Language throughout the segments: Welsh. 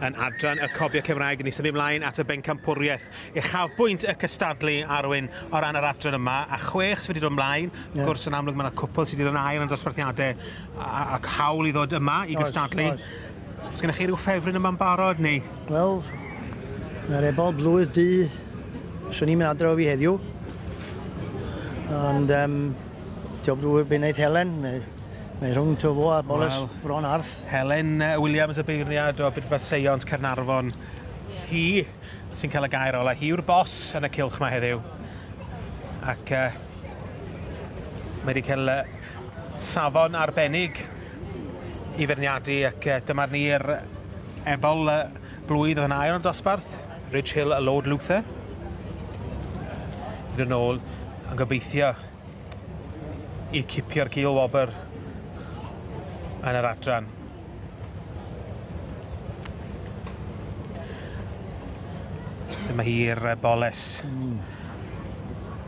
yn adran y Cobiau Cymraeg. Ni symud ymlaen at y bencampwriaeth. Uchafbwynt y cystadlu, Arwyn, o ran yr adran yma, a 6 sydd wedi dod ymlaen. Wrth gwrs, yn amlwg, mae yna cwpl sydd wedi dod yn ail yn dosbarthiadau ac hawl i ddod yma i gystadlu. Oes gennych chi rhyw ffefryn yma'n barod, neu? Wel, mae'r ebol blwydd du, swn i'n mynd adre o fi heddiw. Ond, diolch drwy'r benaeth Helen, mae rhwng Tyfo a Boles Fron Arth. Helen Williams, y beirniad o Bridfa Seiont Caernarfon, hi sy'n cael y gair ola. Hi yw'r bos yn y cylch yma heddiw. Ac mae wedi cael safon arbennig i feirniadu, ac dyma'r ni'r ebol blwydd oedd yn ail yn y dosbarth, Ridge Hill a Lord Luther. Yn dod nôl yn gobeithio i cipio'r gil wobr yn yr adran. Dyma hi'r boles.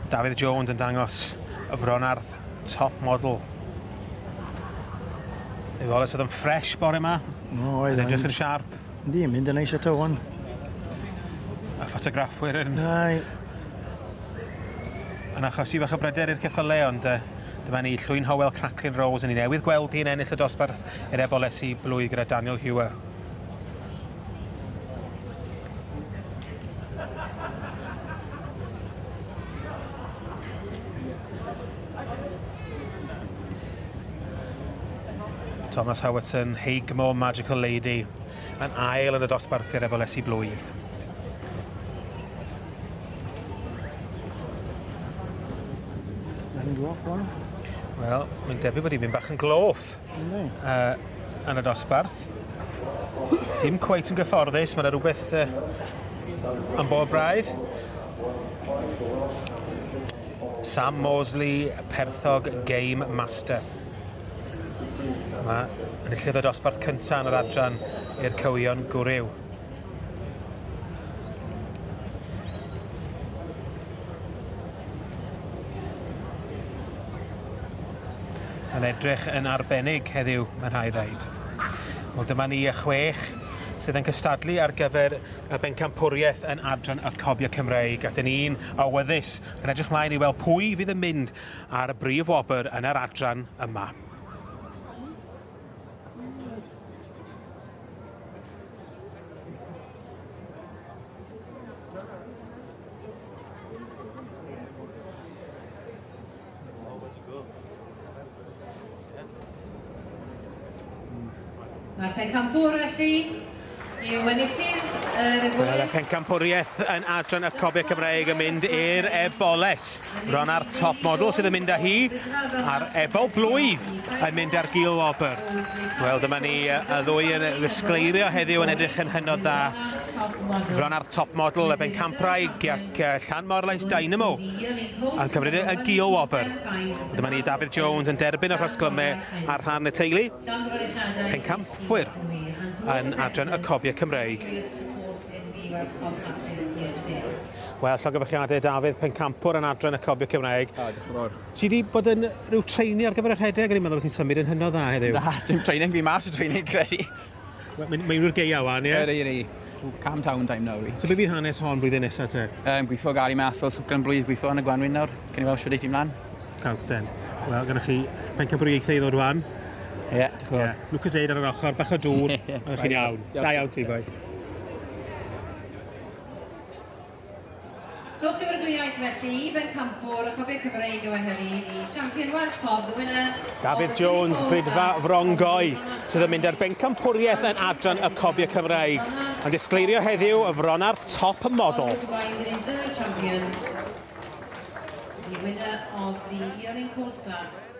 Dafydd Jones yn dangos y Fronarth top model. Y boles oedd yn ffres bore yma. O, oedd. Yn edrych yn siarp. Yndi, mynd yn neis eto wan. Y ffotograffwyr yn... Yn achosi bach o bryder i'r ceffylau, ond dyma ni Llwyn Howell Cracklin Rose, yn ei newydd gweld hi'n ennill y dosbarth i'r ebolesi blwydd gyda Daniel Hewer. Thomas Howerton, Heigmo Magical Lady, yn ail yn y dosbarth i'r ebolesi blwydd. Wel, mae'n debyg bod hi'n mynd bach yn gloff yn y dosbarth. Dim cweit yn gyfforddus, mae yna rhywbeth yn bob braidd. Sam Mosley, Perthog Game Master. Mae enillydd y dosbarth cyntaf yn yr adran i'r cywion gwryw. Yn edrych yn arbennig heddiw, mae'n rhaid ddeud. Wel, dyma ni y 6 sydd yn cystadlu ar gyfer y bencampwriaeth yn adran y Cobiau Cymreig. Ac dyn ni'n awyddus yn edrych mlaen i weld pwy fydd yn mynd ar y brif wobr yn yr adran yma. Mae'r pencampwr felly yw enillydd yr Eboles. Y pencampwriaeth yn adran y Cobiau Cymreig yn mynd i'r Eboles. Ronarth Top Model sydd yn mynd â hi, a'r Ebol Blwydd yn mynd ar gil wobr. Wel, dyma ni y ddwy yn ddisgleirio heddiw yn edrych yn hynod dda. Ronarth Top Model, y bencampwraig ac Llanmorlais Dynamo yn cymryd y gil wobr. Dyma ni Dafydd Jones yn derbyn y rhosglymau ar rhan y teulu. Pencampwyr yn adran y Cobiau Cymreig. Wel, llongyfarchiadau Dafydd, pencampwr yn adran y Cobiau Cymreig. O, diolch yn fawr. Ti wedi bod yn rhyw training ar gyfer y rhedeg? O'n i'n meddwl bod ti'n symud yn hynod dda heddiw. Na, dim training, fi mas o training, credu. Mae'n yw'r gaeaf wan, ie? Ydy, ydy. Calm down time nawr. So be fydd hanes hon blwyddyn nesaf te? Gweithio Gary mas fel swgan blwydd, gweithio yn y gwanwyn nawr. Cyn i weld shwt eith hi mlaen. Cawg den. Wel, gynnoch chi pencampwriaethau i ddod wan. Ie, diolch yn fawr. Lucozade ar yr ochr, bach o dŵr, oeddech chi'n iawn. Da iawn ti, boi. Rhowch gymeradwyaeth felly i bencampwr y Cobiau Cymreig yw heddi, the Champion Welsh Cob, the winner. Dafydd Jones, Bridfa Frongoi, sydd yn mynd ar bencampwriaeth yn adran y Cobiau Cymreig. Yn disgleirio heddiw y Fronarth Top Model. The reserve champion, the winner of the yearling colt class.